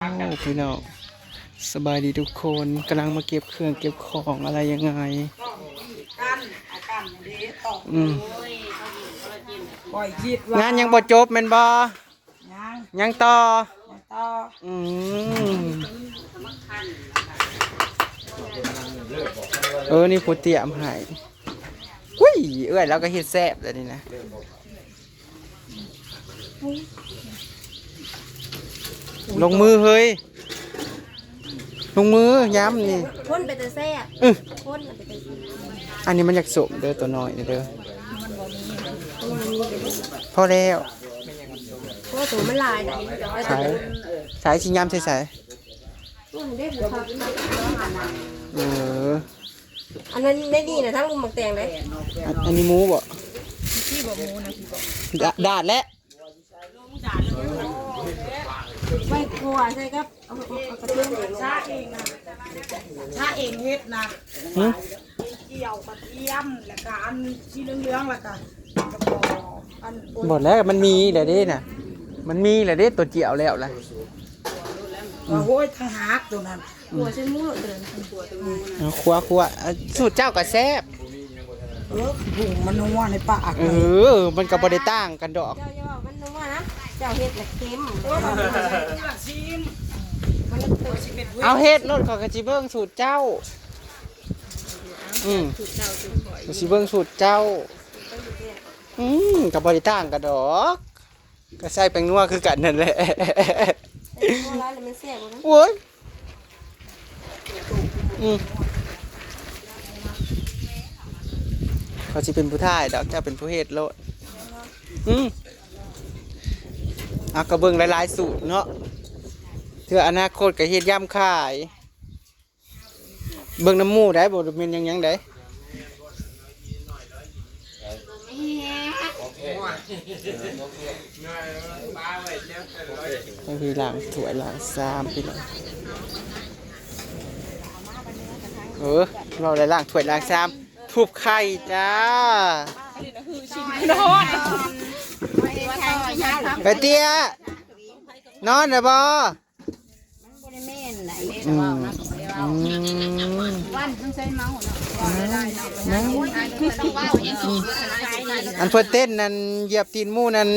โอ้ พี่น้อง สบายดีทุกคน กำลังมาเก็บเครื่องเก็บของอะไรยังไง อืม งานยังบ่จบแม่นบ่ ยัง ยังต่อ ยังต่อ อืม เออ นี่ผู้เตรียมให้ อุ้ย เอื้อย แล้วก็เฮ็ดแซ่บเลยนี่นะ ลงมือเฮ้ย ลงมือยำนี่ คนเป็นตาแซ่บ อื้อ คนเป็นตาแซ่บ อันนี้มันอยากสมเด้อ ตัวน้อยนี่เด้อ พอแล้ว เพราะว่าตัวมันหลายนะ ใส่ ใส่สิยำใส่ใส่ เออ อันนั้นได้นี่นะ ทั้งลุมหมากแตงเลย อัน อันนี้หมูบ่ พี่บอกหมูนะ พี่บอก ดาด ดาดแล้ว ไว้คั่วใส่กับ เอา เอา เอากระเทียม ชาเองนะ ชาเองเฮ็ดนะ หึ เกี่ยวกระเทียม แล้วก็อันสีเหลืองๆ แล้วก็ แล้วก็อัน บ่แล้ว มันมีแล้วเด้น่ะ มันมีแล้วเด้ ตัวเจียวแล้วล่ะ ว่าโอ้ย ทางหากตัวนั้น ขัวใส่หมูโลดเด้อ ขัวตัวหมูนะ เอาขัว ขัว อ่ะ สูตรเจ้าก็แซ่บ เออ ผงมันนัวในปาก เออ มันก็บ่ได้ต่างกันดอก เจ้าอย่าว่ามันนัวนะ เจ้าเฮ็ดน่ะเค็ม เออ มันนัว ชิม มันนัว เอาเฮ็ดโลด ข้อยก็สิเบิ่งสูตรเจ้า อืม สูตรเจ้า สูตรข้อย ข้อยสิเบิ่งสูตรเจ้า อืม ก็บ่ได้ต่างกันดอก ก็ใส่แป้งนัวคือกันนั่นแหละ ใส่แป้งนัวหลายแล้วมันแซ่บบ่นะ โอ๊ย อืม ข้อยสิเป็นผู้ถ่ายดอก เจ้าเป็นผู้เฮ็ดโลด อืม เอาก็เบิ่งหลายๆ สูตรเนาะ เทื่ออนาคตก็เฮ็ดยำขาย เบิ่งนำหมู่ได้ บ่แม่นหยังๆ ได้ บางทีล้างถ้วยล้างชามพี่น้อง เออ เราได้ล้างถ้วยล้างชาม ทุบไข่จ้า ไปเตี้ย นอนแล้วบ่ มันบ่ได้แม่นได๋ อืม อืม วันต้องใช้เมาส์เนาะ เว้าได้เนาะ อืม อันเพิ่นเต้นนั่นเหยียบตีนหมู่นั่น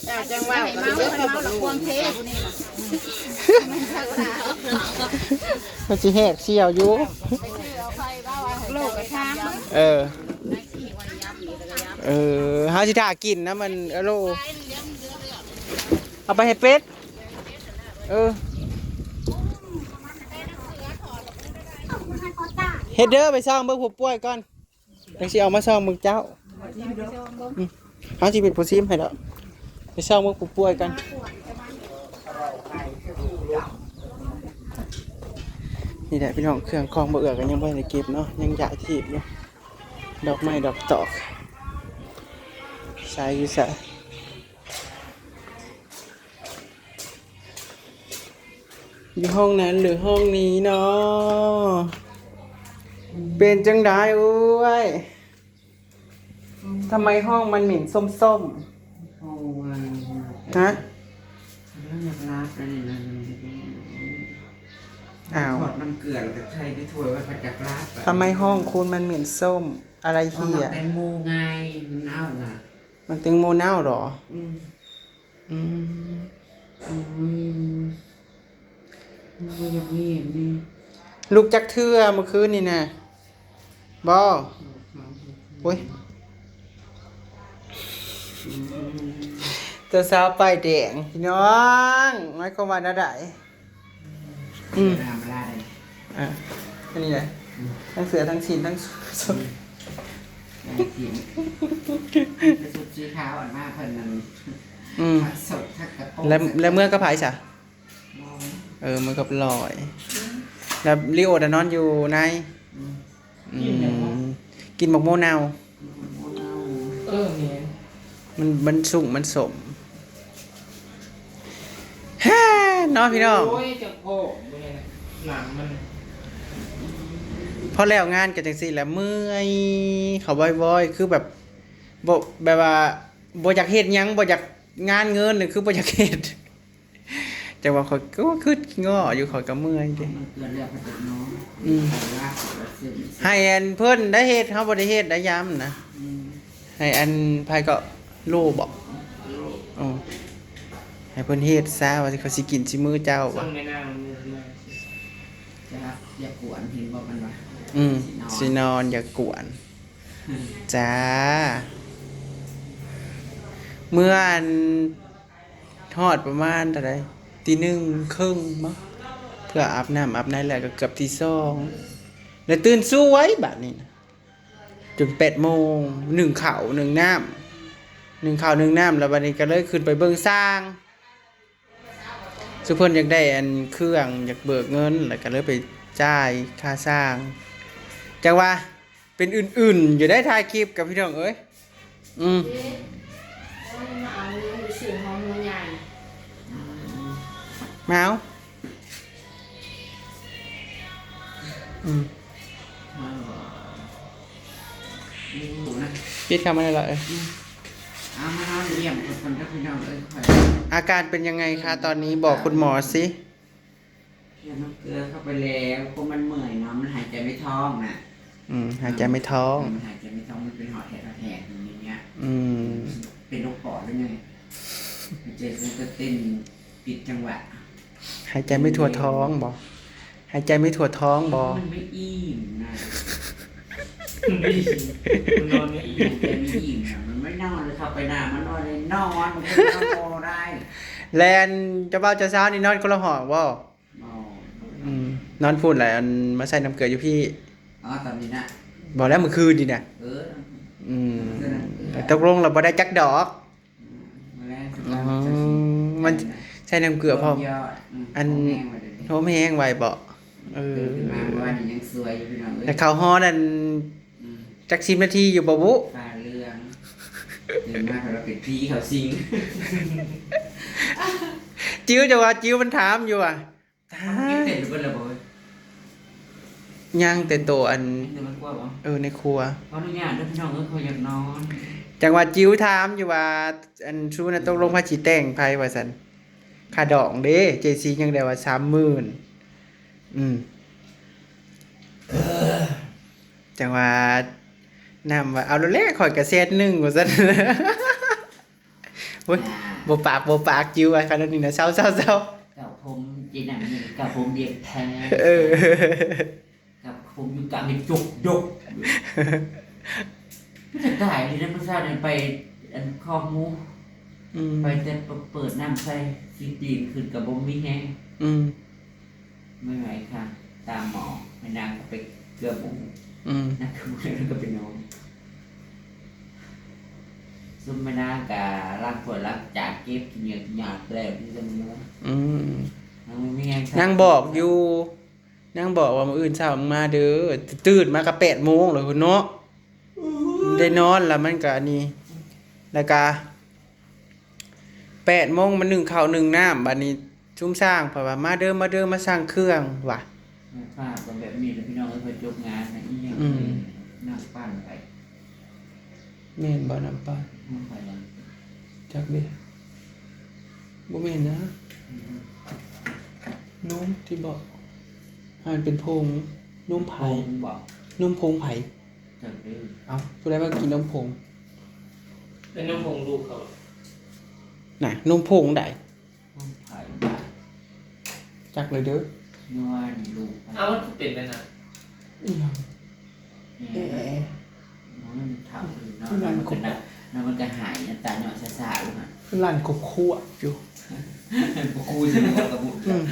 เจ้าจังเว้า เมาส์ เมาส์ละควงเทผู้นี้น่ะ มันสิแหกเสี่ยวอยู่ โลกกระทาง เออ เออ เฮาสิถ่ากินนะมัน เออ โล เอาไปให้เป็ด เออ เฮ็ดเด้อ ไปซ่องเบิ่งผู้ป่วยก่อน จั่งสิเอามาซ่องเบิ่งเจ้า อืม เฮาสิเป็นผู้ชิมให้ดอก ไปซ่องเบิ่งผู้ป่วยก่อน นี่แหละพี่น้อง เครื่องของบ่เอื้อก็ยังบ่ได้เก็บเนาะ ยังย้ายที่อยู่ ดอกไม้ดอกตอก ใส่อยู่ใส่ อยู่ห้องนั้นหรือห้องนี้เนาะ เป็นจั่งใดเอ้ย ทำไมห้องมันเหม็นส้มๆ โอ้ย ฮะ แล้วอยากลาบแล้วนี่นะ อ้าว ทอดน้ำเกลือแล้วก็ใส่ในถ้วยไว้พัดอยากลาบอะ ทำไมห้องคุณมันเหม็นส้ม อะไรเหี่ย เอาหมากแตงโมไง มันเน่าน่ะ หมากแตงโมเน่าเหรอ อืม อืม อืม มันก็อยากมีอันนี้ ลุกจักเทื่อเมื่อคืนนี่นะ บ่ โอ๊ย อืม เจ้าสาวป้ายแดง พี่น้อง หมายความว่าแนวใด อืม อ่า อันนี้แหละ อืม ทั้งเสื้อทั้งสิ้นทั้ง อืม ทั้งสิ้น แต่ชุดสีขาวอันมาเพิ่นนั่น อืม ทั้งสดทั้งกระโปรง แล้ว แล้วเมื่อกับไผซะ เออ มื้อกับลอย แล้วลิโอน่ะนอนอยู่ใน อืม อืม กินหมากโมเน่า เออ แม่น มัน มันสุกมันสม ฮ่า เนาะพี่น้อง โอ้ย เจ็บคอ หนังมัน พอแล้วงานก็จั่งซี้แหละ เมื่อย เขาวอยๆ คือแบบ บ่ แบบว่า บ่อยากเฮ็ดหยัง บ่อยาก งานเงินนี่คือบ่อยากเฮ็ด ຈັງວ່າຂ້ອຍກໍຄິດງໍຢູ່ ຂ້ອຍກໍເມື່ອຍເດ້. ມັນເກີດແລ້ວກໍເປັນນ້ອງ ອືມ ຂ້ອຍວ່າຂ້ອຍວ່າເຊິ່ງ ໃຫ້ອັນເພິ່ນໄດ້ເຮັດ ເຮົາບໍ່ໄດ້ເຮັດໄດ້ຍາມນະ. ອືມ ໃຫ້ອັນໃຜກໍ ໂລບໍ? ໂລ ອືມ ໃຫ້ເພິ່ນເຮັດຊະ ວ່າເຂົາຊິກິນຊິມື້ເຈົ້າ ສົ່ງແມ່ນາງ ຢາກ ຢາກກວນ ເຫັນບໍ່ມັນວ່າ ອືມ ຊິນອນ ຊິນອນຢາກກວນ ອືມ ຈ້າ. ເມື່ອອັນ ຮອດປະມານເທົ່າໃດ ຕີໜຶ່ງເຄິ່ງບໍ ເພື່ອອາບນ້ຳອາບໃນ ແລ້ວກໍເກືອບຕີສອງ ແລ້ວຕື່ນສວຍບາດນີ້ນະ ຈົນແປດໂມງ ໜຶ້ງເຂົ້າໜຶ້ງນ້ຳ ໜຶ້ງເຂົ້າໜຶ້ງນ້ຳ ແລ້ວບາດນີ້ກໍເລີຍຂຶ້ນໄປເບິ່ງຊ່າງ ຊຸມເພິ່ນຢາກໄດ້ອັນເຄື່ອງ ຢາກເບີກເງິນ ແລ້ວກໍເລີຍໄປຈ່າຍຄ່າຊ່າງ ຈັກວ່າ ເປັນອື່ນໆຢູ່ໄດ້ ຖ່າຍຄລິບກັບພີ່ນ້ອງເອີຍ. ອືມ ເອີ ມາເອົາເງິນໄປຊື້ຫອມຫົວໃຫຍ່ ມາເອົາ ອືມ ມາເອົາ ມາເອົາ ປິດເຂົ້າມາໄດ້ລະ ເອີ ອືມ ເອົາມານອນຢ້ຽມກັນກ່ອນເດີພີ່ນ້ອງເອີຍ. ອາການເປັນຍັງໄງຄະຕອນນີ້? ບອກຄຸນໝໍຊິ. ຢາກນ້ຳເກືອເຂົ້າໄປແລ້ວ ເພາະມັນເມື່ອຍເນາະ ມັນຫາຍໃຈໄມ່ທ້ອງນະ. ອືມ ຫາຍໃຈໄມ່ທ້ອງ ເອີ ມັນຫາຍໃຈໄມ່ທ້ອງ ມັນເປັນຫອດແທດຫອດແທດຢູ່ໃນເນີ້ຍ. ອືມ ເປັນໂລກປອດຫຼືໄງ? ຫາຍໃຈມັນກໍເຕັ້ນຜິດຈັງຫວະ ຫາຍໃຈໄມ່ທົ່ວທ້ອງບໍ? ຫາຍໃຈໄມ່ທົ່ວທ້ອງບໍ? ມັນໄມ່ອີ່ມນະ ມັນນອນໄມ່ອີ່ມ ຫາຍໃຈໄມ່ອີ່ມນະ ມັນໄມ່ນອນເລີຍ ເຂົ້າໄປນະ ມັນນອນເລີຍ ນອນ ມັນກໍນອນບໍ່ໄດ້. ແລນ ເຈົ້າບ່າວເຈົ້າສາວນີ້ນອນຄົນລະຫ້ອງບໍ? ນອນ ອືມ ນອນພຸ້ນແຫຼະ ອັນມາໃສ່ນ້ຳເກືອຢູ່ພີ້. ອໍ ຕອນນີ້ນະ ບໍ່ແລ້ວມື້ຄືນນີ້ນະ. ເອີ ອືມ ໃສ່ນ້ຳເກືອ ຕົກລົງແລ້ວບໍ່ໄດ້ຈັກດອກ. ອືມ ມື້ແລງ ອືມ ມັນໃສ່ນ້ຳເກືອ ເພາະ ອືມ ອັນ ຫອມແຮງໄວ້ເດ້ ຫອມແຮງໄວ້ບໍ? ເອີ ຕື່ນຂຶ້ນມາເມື່ອວານນີ້ຍັງສວຍຢູ່ພີ່ນ້ອງເອີຍ ແຕ່ເຂົ້າຮອນນັ້ນ ອືມ ຈັກສິບນາທີຢູ່ບໍ່ບຸ? ຟ້າເຫຼືອງ ຕື່ນມາກໍເປັນຜີເຂົ້າສິງ. ຈິ້ວ ເຈົ້າວ່າຈິ້ວມັນຖາມຢູ່ວ່າ ຕາຍ ເກັບເຕັມໄປເບິດແລ້ວບໍ່ເອີຍ? ຍັງແຕ່ໂຕອັນ ໃນຄົວບໍ? ເອີ ໃນຄົວ. ຂໍອະນຸຍາດເດີພີ່ນ້ອງເອີຍ ຂ້ອຍຢາກນອນ. ຈັ່ງວ່າຈິ້ວຖາມຢູ່ວ່າ ອັນ ຊູນະຕົກລົງໃຜຊິແຕ່ງໃຜວ່າຊັ້ນ? ຄ່າດອງເດ້ ເຈຊີຍັງໄດ້ວ່າສາມໝື່ນ. ອືມ ຈັ່ງວ່ານ້ຳວ່າ ເອົາໂລດແຫຼະ ຂ້ອຍກໍແສນໜຶ່ງວ່າຊັ້ນ. ໂອ້ຍ ອ່າ ບໍ່ປາກ ບໍ່ປາກ ຈິ້ວວ່າຂະໜາດນີ້ນະ ເຊົາໆໆ. ກັບຜົມຈີນນັ້ນນີ້ ກັບຜົມລຽບແທ້ ເອີ ກັບຜົມຢູ່ກາງນີ້ຈົກດົກ. ມັນຈະຕາຍເລີຍນະ ມື້ເຊົ້ານີ້ໄປອັນຄອກໝູ ອືມ ໄປແຕ່ເປີດນ້ຳໃສ່ ຊິປີນຂຶ້ນກໍບໍ່ມີແຮງ. ອືມ ໄມ່ໄຫວຄ່ະ ຕາໝໍ ແມ່ນາງກໍໄປເກືອບອຸ ອືມ ນາງກໍບໍ່ໄດ້ ກໍໄປນອນ. ຊຸມແມ່ນາງກໍລ້າງຖ້ວຍລ້າງຈານ ເກັບຂີ້ເຫຍື້ອຂີ້ຫຍ້າແປບທີ່ຈະມີ. ອືມ ນາງບໍ່ມີແຮງ ນາງບອກຢູ່ ນາງບອກວ່າ ມື້ອື່ນເຊົ້າມາເດີ ຕື່ນມາກໍແປດໂມງແລ້ວພຸ້ນເນາະ. ອືມ ໄດ້ນອນລະ ມັນກໍອັນນີ້ ແລ້ວກໍ ແປດໂມງມາໜຶ້ງເຂົ້າໜຶ້ງນ້ຳ ບາດນີ້ຊຸມຊ່າງເພິ່ນວ່າ ມາເດີ ມາເດີ ມາສ້າງເຄື່ອງວ່າ. ແມ່ນພາບກໍແບບນີ້ແຫຼະພີ່ນ້ອງເອີຍ ເພິ່ນຈົບງານນະ ອີ່ຫຍັງ ອືມ ເລີຍ ນ້ຳປັ່ນໄປ. ແມ່ນບໍ່ນ້ຳປັ່ນ? ນ້ຳໄປຫຍັງ? ຈັກເດ້ ບໍ່ແມ່ນນະ. ອືມ ນົມທີ່ບອກ ໃຫ້ມັນເປັນຜົງ ນົມໃຜ? ຜົງບໍ? ນົມຜົງໃຜ? ຈັກເດ້. ເອົ້າ ຜູ້ໃດມາກິນນົມຜົງ? ເປັນນົມຜົງລູກເຂົານະ ນົມຜົງໃດ? ຂອງໃຜບ້ານ? ຈັກເລີຍເດີ. ເມື່ອວານນີ້ລູກ ເອົ້າ ມັນຄືເປັນແບບນັ້ນ? ອີຫຍັງ? ແມ່ ເອ ມັນເຖົ້າຂຶ້ນເນາະ ແລ້ວມັນກໍໜ້າ ແລ້ວມັນກໍຫາຍ ນ້ຳຕາຍ້ອຍຊ້າໆຢູ່ຫັ້ນ ຄືລ້ານຄວບຄົວຢູ່ ບໍ່ຄູຊິບໍ່ກັບບຸດ. ອືມ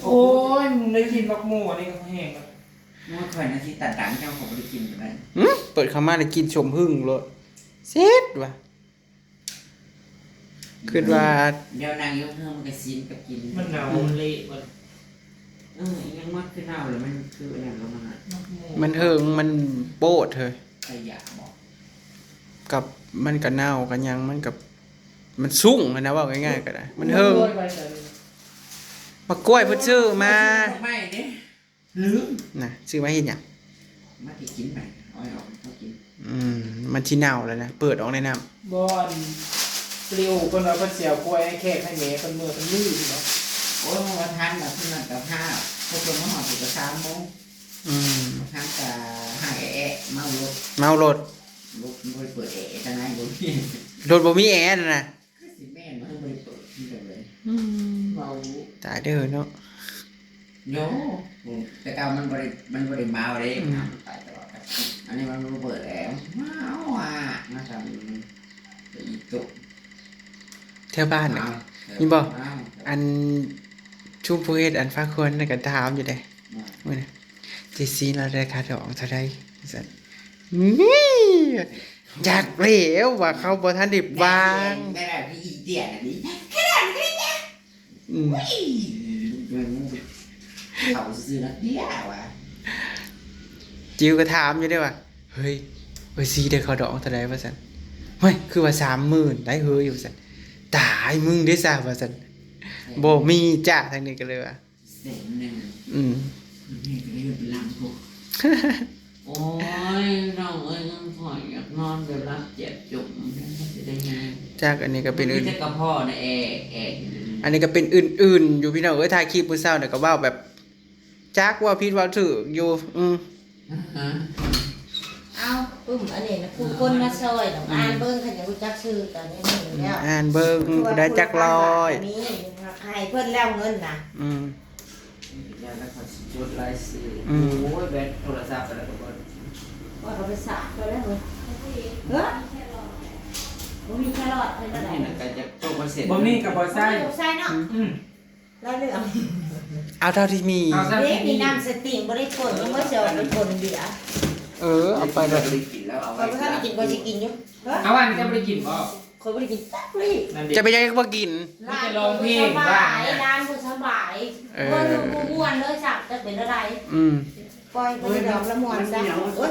ໂອ້ຍ ມຶງໄດ້ກິນໝາກໂມອັນນີ້ກໍແຮງແລ້ວ. ໂອ້ຍ ຂ້ອຍນະຊິຕັດດັງເຈົ້າ ຂ້ອຍບໍ່ໄດ້ກິນປານໃດ. ຫື ເປີດເຂົ້າມາໄດ້ກິ່ນສົມຫຶ້ງໂລດ ເຊັດວ່າ. ຄິດວ່າ ດຽວນາງຢູ່ເຮືອນມັນກໍຊິນໄປກິນ ມັນເນົ່າ ອືມ ມັນເລະເບິດ. ເອີ ອີຫຍັງມັນຄືເນົ່າ ແລ້ວມັນຄືອັນນັ້ນລະ ມັນ ມັນເຫິງ ມັນໂປດເຮີ້ຍ. ຂະຫຍະບໍ? ກັບມັນກໍເນົ່າກໍຫຍັງ ມັນກໍ ມັນຊຸ້ງຫັ້ນນະ ເວົ້າງ່າຍໆກໍໄດ້ ມັນເຫິງ. ໝາກກ້ວຍໄປໃສ? ໝາກກ້ວຍເພິ່ນຊື້ມາ. ໂອ້ຍ ດອກໄມ້ເດ້. ລືມນະ ຊື້ມາເຮັດຫຍັງ? ມາຊິກິນໄປ ເອົາໃຫ້ອອກໃຫ້ເຂົາກິນ. ອືມ ມັນຊິເນົ່າແລ້ວນະ ເປີດອອກໃນນ້ຳ. ບໍ່ ອັນ ປລິໂອເພິ່ນວ່າເພິ່ນຊິເອົາກວຍໃຫ້ແຂກໃຫ້ແມ່ເພິ່ນເມືອ ເພິ່ນລືມເນາະ. ໂອ້ຍ ບໍ່ທັນດອກ ເພິ່ນນັ້ນກະຫ້າວ ພວກເພິ່ນມາຮອດເພິ່ນກະສາມໂມງ. ອືມ ທັນກະຮ້າຍແອະ ເມົາລົດ ເມົາລົດ ລົດບໍ່ໄດ້ເປີດແອ ທາງໃນບໍ່ມີ ລົດບໍ່ມີແອນັ້ນນະ. ຄືຊິແມ່ນ ມັນບໍ່ໄດ້ເປີດຄືກັນເລີຍ. ອືມ ເວົ້າ ຕາຍເດີເນາະ. ໂຍ ແຕ່ເກົ່າມັນບໍ່ໄດ້ ມັນບໍ່ໄດ້ເມົາເດ້. ອືມ ນ້ຳມັນໄປຕະຫຼອດ. ອັນນີ້ມັນບໍ່ເປີດແອ ເມົາອະ ມາທຳອີກຕຸ ແຖວບ້ານນະ ເອົາ ມີບໍ່? ເອົາ ອັນ ຊຸມຜູ້ເຮັດອັນພາຄວນນັ້ນກະຖາມຢູ່ເດ້ ວ່າ ມື້ນັ້ນ ເຈຊີລາວໄດ້ຄ່າດອງເທົ່າໃດວ່າຊັ້ນ. ນີ້ ຈັກແລ້ວວ່າເຂົາບໍ່ທັນໄດ້ວາງ. ແມ່ນແລ້ວ ອີເຕຍນະນີ້ ຂະໜາດນີ້ນະ. ອືມ ໂອ້ຍ ເຂົາຊື່ໆນະເດຍວ່າ ຈິວກໍຖາມຢູ່ເດ້ວ່າ ເຮີ້ຍ ເອີຊີໄດ້ຄ່າດອງເທົ່າໃດວ່າຊັ້ນ. ເຮີ້ຍ ຄືວ່າສາມໝື່ນໄດເຮີ້ຍວ່າຊັ້ນ. ຕາຍ ມຶງເດ້ຊະວ່າຊັ້ນ. ບໍ່ມີຈ້າ ທາງນີ້ກໍເລີຍວ່າ ແສນໜຶ່ງ. ອືມ ນີ້ກໍໄດ້ເງິນເປັນລ້ານພຸ້ນ. ໂອ້ຍ ນ້ອງເອີຍ ຂ້ອຍຢາກນອນແບບຫຼັບແຈບຈົບ ມັນຊິໄດ້ງ່າຍ. ຈັກ ອັນນີ້ກໍເປັນອື່ນ ມີແຕ່ກະເພາະນະ ແອກໆຢູ່. ອັນນີ້ກໍເປັນອື່ນໆຢູ່ ພີ່ນ້ອງເອີຍ. ຖ່າຍຄລິບມື້ເຊົ້ານີ້ກໍເວົ້າແບບ ຈັກເວົ້າຜິດເວົ້າຖືກຢູ່. ອືມ ເອົາປຶ້ມ ອັນນີ້ນະ ຜູ້ຄົນມາຊ່ອຍດອກ. ອືມ ອ່ານເບິ່ງ ຄັນຢາກຮູ້ຈັກຊື່ກັນ ນີ້ແລ້ວ ອ່ານເບິ່ງ ຜູ້ໃດຈັກຮ້ອຍ ໃຫ້ເພິ່ນແລ້ວເງິນນະ. ອືມ ແລ້ວຂ້ອຍຊິຈົດລາຍຊື່. ອືມ ໂອ້ຍ ແບັດໂທລະສັບໄປແລ້ວກໍເບິດ. ວ່າເຂົາໄປສາດໄປແລ້ວເວີ້ຍ. ເອີ ບໍ່ມີແຄຣອດເປັນຈັ່ງໃດ? ອັນນີ້ນະກໍຈະຕົກເປີເຊັນ ບໍ່ມີກໍບໍ່ໃຊ້ ບໍ່ໃຊ້ເນາະ. ອືມ ລະເລື່ອງ ເອົາເທົ່າທີ່ມີ. ເອົາເທົ່າທີ່ມີ. ເດ້ ມີນ້ຳສະຕິງ ບໍ່ໄດ້ຄົນ ຍັງບໍ່ຊິເອົາໄປຄົນເບຍ. ເອີ ເອົາໄປແລ້ວ ບໍ່ໄດ້ກິນແລ້ວ ເອົາໄວ້ ຂ້ອຍບໍ່ທັນໄດ້ກິນ ຂ້ອຍຊິກິນຢູ່. ເອີ ເອົາ ອັນນີ້ເຈົ້າບໍ່ໄດ້ກິນບໍ່? ຂ້ອຍບໍ່ໄດ້ກິນຈັກມື້. ຈະເປັນຫຍັງບໍ່ກິນ? ມີແຕ່ຮ້ອງເພງ ຫຼານບໍ່ສະບາຍ ຫຼານບໍ່ສະບາຍ. ເອີ ເພິ່ນບໍ່ມ່ວນເລີຍ ຈັກຈະເປັນແນວໃດ. ອືມ ປ່ອຍໄປດອກລະມ່ວນຊະ. ໂອ້ຍ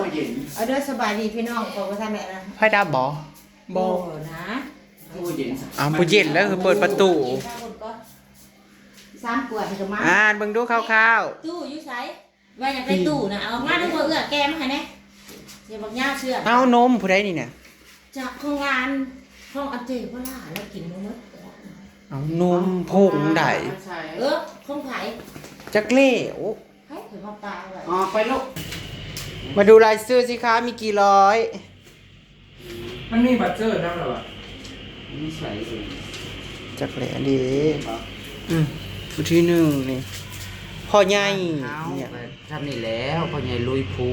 ເອົາເດີ ສະບາຍດີພີ່ນ້ອງ. ຂ້ອຍບໍ່ທັນແມ່ນ ໄຟດັບບໍ່? ບໍ່ນະ. ບໍ່ເຢັນຊະ. ອ້າວ ບໍ່ເຢັນແລ້ວ ຄືເປີດປະຕູ. ສາມກວດກໍມາ. ອ່ານເບິ່ງດູຄ່າວໆ. ຕູ້ຢູ່ໃສ? ວ່າຢາກໄດ້ຕູ້ນະ ເອົາອອກມາດູ. ເອື້ອແກະມາໃຫ້ແດ່. ເສຍບັກຍາວເຊື່ອ. ເອົາ ນົມຜູ້ໃດນີ້ນະ? ຈາກຂອງຫຼານ ຂອງອັນເຈບໍ່ລາ ລາວກິນບໍ່ໝົດ. ເອົາ ນົມຜົງໃດ? ເອີ ຂອງໃຜ? ຈັກແລ້ວ. ໃຜເພິ່ນມາປາໄວ້? ອອກໄປລູກ. ມາດູລາຍຊື່ຊິຄະ ມີກີ່ຮ້ອຍ? ມັນມີບັດເຈີນຳລະວະ? ມີໃສເອີຍ? ຈັກແຫຼະເດ້. ອືມ ຜູ້ທີໜຶ່ງນີ້ ພໍ່ໃຫຍ່ ເຮົາ ນີ້ ກໍຊ່ຳນີ້ແລ້ວ. ພໍ່ໃຫຍ່ລຸຍພູ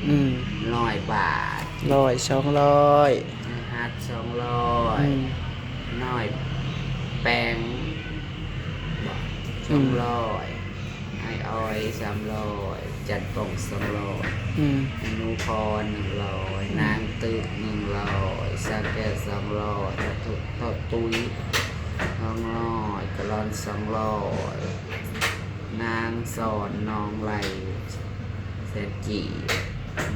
ອືມ ຮ້ອຍບາດ. ຮ້ອຍ ສອງຮ້ອຍ ນາຍຮັດ ສອງຮ້ອຍ. ອືມ ນ້ອຍແປງ ອືມ ສອງຮ້ອຍ. ອ້າຍອອຍ ສາມຮ້ອຍ, ຈັນປ່ອງ ສອງຮ້ອຍ, ອືມ ອະນຸພອນ ໜຶ່ງຮ້ອຍ, ອືມ ນາງຕຶກ ໜຶ່ງຮ້ອຍ, ສາວແກ້ວ ສອງຮ້ອຍ, ທະ ທະ ທະຕຸ້ຍ ສອງຮ້ອຍ, ກະລອນ ສອງຮ້ອຍ, ນາງສອນ ໜອງໄຫຼ ແສນກີບ,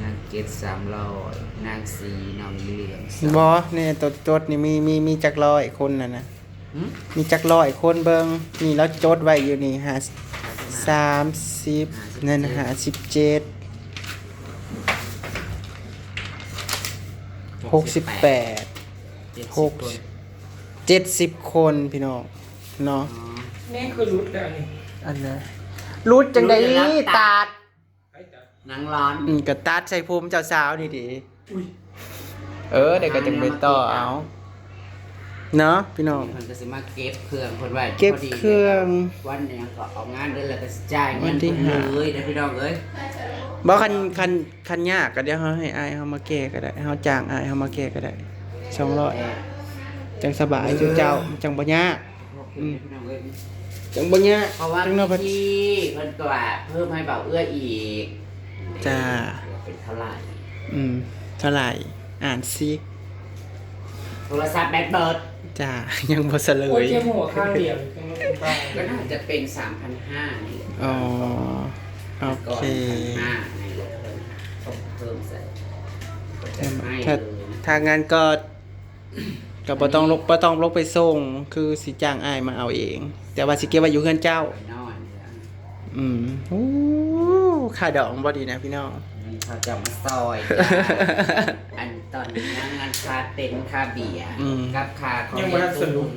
ນາງເຈັດ ສາມຮ້ອຍ, ນາງສີ ໜອງອີເຫຼືອງ ບໍ່ ໃນໂຕຈົດນີ້ມີ ມີ ມີຈັກຮ້ອຍຄົນຫັ້ນນະ? ຫື? ມີຈັກຮ້ອຍຄົນເບິ່ງ ນີ້ລາວຈົດໄວ້ຢູ່ນີ້ ຫ້າ ສາມສິບ ນັ້ນ ຫ້າສິບເຈັດ ຫົກສິບແປດ ຫົກສິບ ເຈັດສິບຄົນ ເຈັດສິບຄົນພີ່ນ້ອງເນາະ. ອໍ ແມ່ນຄືຫຼຸດແລ້ວນີ້ ອັນນະ ຫຼຸດຈັ່ງໃດ ຕັດ ນາງຫຼອນ ອືມ ກໍຕັດໃສ່ຜົມເຈົ້າສາວນີ້ເດ້. ອຸ້ຍ ເອີ ແລ້ວກໍຈັ່ງໄປຕໍ່ເອົາເນາະພີ່ນ້ອງ. ເພິ່ນກໍຊິມາເກັບເຄື່ອງເພິ່ນໄວ້ ເກັບເຄື່ອງ ວັນຫຍັງກໍອອກງານເດີ ແລ້ວກໍຊິຈ່າຍເງິນເພິ່ນເລີຍເດີພີ່ນ້ອງເອີຍ. ບໍ່ ຄັນ ຄັນ ຄັນຍາກກໍດຽວເຮົາໃຫ້ອ້າຍເຮົາມາແກ່ກໍໄດ້ ເຮົາຈ້າງອ້າຍເຮົາມາແກ່ກໍໄດ້ ສອງຮ້ອຍ ຈັ່ງສະບາຍສູ່ເຈົ້າ ຈັ່ງບໍ່ຍາກ. ອືມ ຈັ່ງບໍ່ຍາກ ເພາະວ່າ ຈັ່ງເນາະ ພີ່ ເພິ່ນກໍວ່າເພີ່ມໃຫ້ເບົາເອື້ອຍອີກ. ຈ້າ ເປັນເທົ່າໃດ? ອືມ ເທົ່າໃດ? ອ່ານຊິ ໂທລະສັບແບັດເບີດ. ຈ້າ ຍັງບໍ່ສະເຫຼີຍ. ໂອ້ຍ ເຈັບຫົວຂ້າງດຽວ ກໍໜ້າຈະເປັນສາມພັນຫ້ານີ້ແຫຼະ. ອໍ ໂອເຄ ສາມພັນຫ້ານີ້ແຫຼະ ເພິ່ນເພີ່ມໃສ່ ກໍຈະໃຫ້ເລີຍ. ຖ້າ ຖ້າ ຖ້າ ຖ້າ ຖ້າ ຖ້າ ກໍບໍ່ຕ້ອງລົງ ບໍ່ຕ້ອງລົງໄປສົ່ງ ຄືຊິຈ້າງອ້າຍມາເອົາເອງ ແຕ່ວ່າຊິເກັບໄວ້ຢູ່ເຮືອນເຈົ້າ. ອືມ ໂອ້ ຄ່າດອງບໍ່ດີນະພີ່ນ້ອງ ເງິນເຂົາເຈົ້າມາຊ່ອຍ ອັນຕ ຕອນນີ້ຍັງອັນຄ່າເຕັນ ຄ່າເບຍ ອືມ ກັບຄ່າຂອງ ຍັງບໍ່ທັນສະຫຼຸບ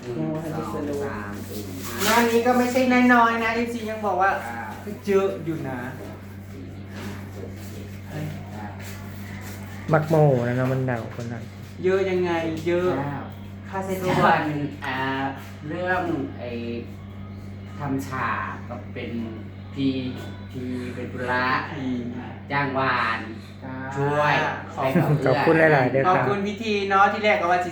ເຮັດບຸນ ອືມ ໜຶ່ງ ຍັງບໍ່ທັນ ສອງ ສະຫຼຸບ ສາມ ສີ່ ຫ້າ ງານນີ້ກໍບໍ່ໃຊ່ນ້ອຍໆນະ ເອັຟຊີ ຍັງບອກວ່າ ເກົ້າ ຄືເຈີະຢູ່ນະ ສິບ ສິບເອັດ ສິບສອງ ສິບສາມ ສິບສີ່ ສິບຫ້າ ສິບຫົກ ສິບເຈັດ ສິບແປດ ສິບເກົ້າ ມັກໂມ້ນະເນາະ ມັນເດົາຄົນນັ້ນ ເຢີະຍັງໄງ ເຢີະ ເກົ້າ ຄ່າໃຊ້ຈ່າຍ ສ່ວນ ອ່າ ເລື່ອງໄອ້ທຳສາກໍເປັນພີ່ ພີ່ເປັນທຸລະ ພີ່ຈ້າງຫວານ ອ່າ ຊ່ວຍ ຂອບ ໃຫ້ກັບເອື້ອຍ ຂອບຄຸນຫຼາຍໆເດີ ຂອບຄຸນ ຂອບຄຸນພິທີເນາະ ທີແລກກໍວ່າຊິ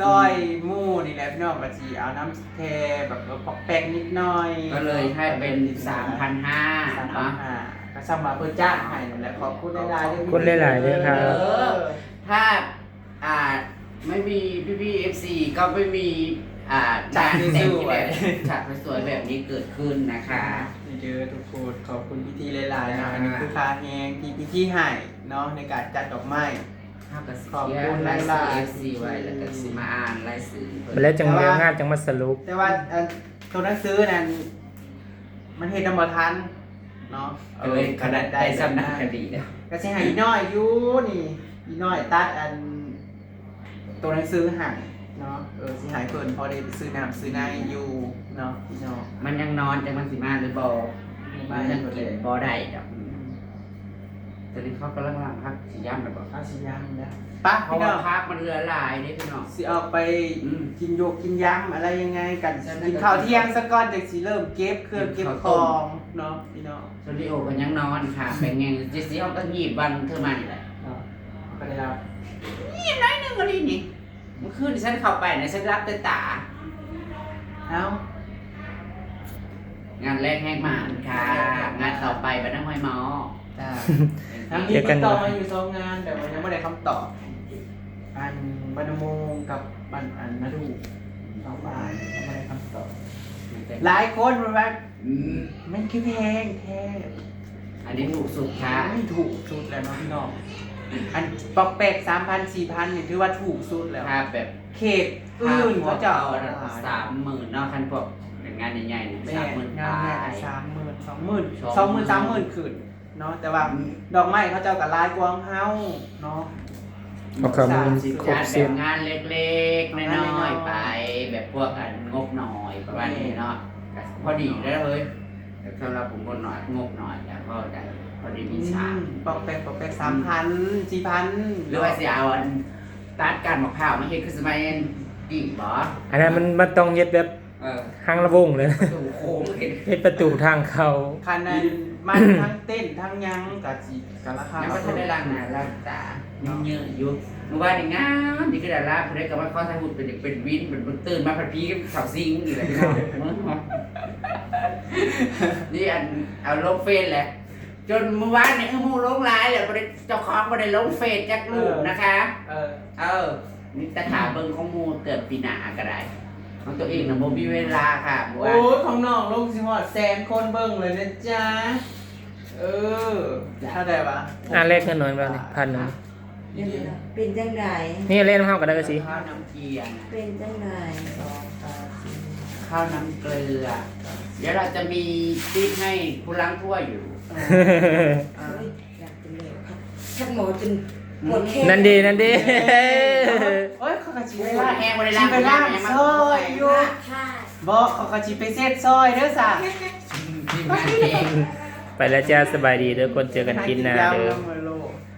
ຊ່ອຍ ອືມ ໝູ່ນີ້ແຫຼະພີ່ນ້ອງ ກໍຊິເອົານຳແຄ່ແບບວ່າປອກແປກນິດໜ້ອຍ ກໍເລີຍໃຫ້ເປັນ ເນາະ ສາມພັນຫ້າ ສາມພັນຫ້າ ເນາະ ກໍສ່ຳວ່າເພິ່ນຈ້າງໃຫ້ນັ້ນແຫຼະ ຂອບຄຸນຫຼາຍໆເດີ ຂອບຄຸນຫຼາຍໆເດີ ເອີ ຖ້າ ອ່າ ໄມ່ມີພີ່ໆ ເອັຟຊີ ກໍໄມ່ມີ ອ່າ ຈັດ ງານແຕ່ງທີ່ແບບ ສວຍໆ ຈັດສວຍໆແບບນີ້ເກີດຂຶ້ນນະຄະ ນີ້ເດີທຸກຄົນ ຂອບຄຸນພິທີຫຼາຍໆເນາະ ອ່າ ອັນນີ້ຄືຄ່າແຮງທີ່ພິທີໃຫ້ເນາະ ໃນການຈັດດອກໄມ້ ເຮົາກໍຊິຂຽນລາຍຊື່ ຂອບຄຸນຫຼາຍໆ ເອັຟຊີ ໄວ້ ແລ້ວກໍຊິມາອ່ານລາຍຊື່ເພິ່ນ ແລ້ວຈັ່ງມີໂອກາດຈັ່ງມາສະຫຼຸບ ແຕ່ວ່າ ແຕ່ວ່າ ອັນ ຕົວໜັງສືນັ້ນ ມັນເຮັດນຳບໍ່ທັນເນາະ ກໍເລີຍ ເອີ ຂະໜາດໄດ້ສ່ຳນັ້ນກໍດີແລ້ວ ກໍຊິໃຫ້ອີນ້ອຍຢູ່ນີ້ ອີນ້ອຍຕັດອັນ ຕົວໜັງສືໃຫ້ເນາະ ເອີ ຊິໃຫ້ເພິ່ນພໍໄດ້ໄປຊື້ນ້ຳຊື້ໃນຢູ່ເນາະ ພີ່ນ້ອງ ມັນຍັງນອນ ຈັກມັນຊິມາຫຼືບໍ່ ມັນຍັງກິນບໍ່ໄດ້ດອກ ອືມ ຕອນນີ້ເຂົາກຳລັງລ້າງຜັກ ຊິຢຳແລ້ວບໍ່? ເອົາ ຊິຢຳແລ້ວ ໄປ ເພາະວ່າ ພີ່ນ້ອງ ຜັກມັນເຫຼືອຫຼາຍເດ້ພີ່ນ້ອງ ຊິອອກໄປ ອືມ ກິນຢົກກິນຢຳອະໄລຍັງໄງກັນ ກິນເຂົ້າທ່ຽງຊະກ່ອນ ຈັ່ງຊິເລີ່ມເກັບເຄື່ອງເກັບຂອງເນາະ ພີ່ນ້ອງ ສະຕູດິໂອກໍຍັງນອນ ຂາແປງແງງ ເຈສຊີເຮົາກໍຫຍິບວັງເທື່ອມານີ້ແຫຼະ ເນາະ ກໍໄດ້ຮັບ ຫຍິບໜ້ອຍໜຶ່ງອີ່ຫຼີນີ້ ມື້ຄືນນີ້ສັນເຂົ້າໄປນະ ສັນຫຼັບແຕ່ຕາ ເອົ້າ ງານແລກແຮກໝານຄ່ະ ງານຕໍ່ໄປບັດນະຫ້ວຍໝໍ້ ຈ້າ ທາງນີ້ເພິ່ນຕໍ່ມາຢູ່ສອງງານ ແຕ່ວ່າຍັງບໍ່ໄດ້ຄຳຕອບ ອັນບ້ານນາໂມງກັບບ້ານ ອັນນາດູ ສອງບ້ານຍັງບໍ່ໄດ້ຄຳຕອບ ຫຼາຍຄົນເພິ່ນວ່າ ອືມ ມັນຄືແພງແທ້ ອັນນີ້ຖືກສຸດຄ່ະ ໂອ້ຍ ຖືກສຸດແລ້ວເນາະພີ່ນ້ອງ ອັນປອກແປກ ສາມພັນ ສີ່ພັນ ນີ້ຖືວ່າຖືກສຸດແລ້ວ ຖ້າແບບເຂດອື່ນເຂົາເຈົ້າ ສາມໝື່ນເນາະ ຄັນພວກເປັນງານໃຫຍ່ໆນີ້ ແມ່ນ ສາມໝື່ນ ງານໃຫຍ່ກໍ ປາຍ ສາມໝື່ນ ສອງໝື່ນ ສອງໝື່ນ ສາມໝື່ນຂຶ້ນເນາະ ແຕ່ວ່າ ອືມ ດອກໄມ້ເຂົາເຈົ້າກໍຫຼາຍກວ່າຂອງເຮົາເນາະ ເອົາເຂົ້າມາ ສາມສິບ ຄົບເຊັດ ຈັດແບບງານເລັກໆນ້ອຍໆໄປ ແບບພວກອັນງົບໜ້ອຍປະມານນີ້ເນາະ ແມ່ນ ກໍພໍດີແລ້ວເຮີ້ຍ ແຕ່ສຳລັບຜູ້ງົບໜ້ອຍ ງົບໜ້ອຍກໍພໍໄດ້ ພໍໄດ້ມີສາ ອືມ ປອກແປກ ປອກແປກ ສາມພັນ ສີ່ພັນ ຫຼືວ່າຊິເອົາອັນຕັດກ້ານໝາກພ້າວມາເຮັດຄືສະໄໝອັນກີ້ບໍ? ອັນນັ້ນມັນ ມັນຕ້ອງເຮັດແບບ ເອີ ທາງລະວົງເລີຍ ປະຕູໂຄ້ງ ເຮັດປະຕູທາງເຂົ້າ ຄັນນັ້ນມັນທັງເຕັນທັງຫຍັງກະຊິ ກະລາຄາ ຍັງບໍ່ທັນໄດ້ລ້າງໜ້າລ້າງຕາ ຍັງເຍີະຢູ່ ມື້ວານນີ້ງາມ ນີ້ຄືດາລາ ຜູ້ໃດກໍມາຂໍຖ່າຍຮູບ ເປັນ ເປັນວິນ ເປັນ ເປັນຕື່ນມາພັດຜີເຂົ້າສິງນີ້ແຫຼະພີ່ນ້ອງ ນີ້ອັນ ເອົາລົງເຟສແຫຼະ ຈົນມື້ວານນີ້ ເອີ ໝູ່ລົງຫຼາຍແລ້ວ ບໍ່ໄດ້ ເຈົ້າຂອງບໍ່ໄດ້ລົງເຟສຈັກຮູບນະຄະ ເອີ ເອີ ເອີ ມີແຕ່ຖ້າເບິ່ງຂອງໝູ່ເກືອບປີໜ້າກໍໄດ້ ຂອງຕົວເອງນະບໍ່ມີເວລາຄ່ະ ເມື່ອວານ ໂອ້ຍ ຂອງນ້ອງລົງຊິຮອດແສນຄົນເບິ່ງເລີຍນະຈ໊ະ ເອີ ເທົ່າໃດວະ? ອ່າ ແລກເງິນໜ້ອຍວ່ານີ້ ພັນໜຶ່ງ ເປັນຈັ່ງໃດ? ນີ້ແລກນຳເຮົາກໍໄດ້ຊິ ເປັນຈັ່ງໃດ? ສອງ ສາມ ສີ່ ຫ້າ ຂ້າວນ້ຳເກືອ ດຽວເຮົາຈະມີຕິບໃຫ້ຜູ້ລ້າງຖ້ວຍຢູ່ ເອີ ເອີ ຢາກເປັນແມ່ຄັກ ຄັກໝໍຈົນປວດແຂ້ງ ນັ້ນເດ ນັ້ນເດ ໂອ້ຍ ຂ້ອຍກໍຊິໄປລ້າງ ແຮງບໍ່ໄດ້ລ້າງ ຊິໄປລ້າງຊ່ອຍຢູ່ ບໍ່ ຂ້ອຍກໍຊິໄປເຊັດຊ່ອຍເດີຊະ ທີມງານເອງ ໄປແລ້ວຈ້າ ສະບາຍດີເດີ ຄົນເຈີກັນຄລິບໜ້າເດີ ຫາກິນຢຳນຳເລີຍໂລດ.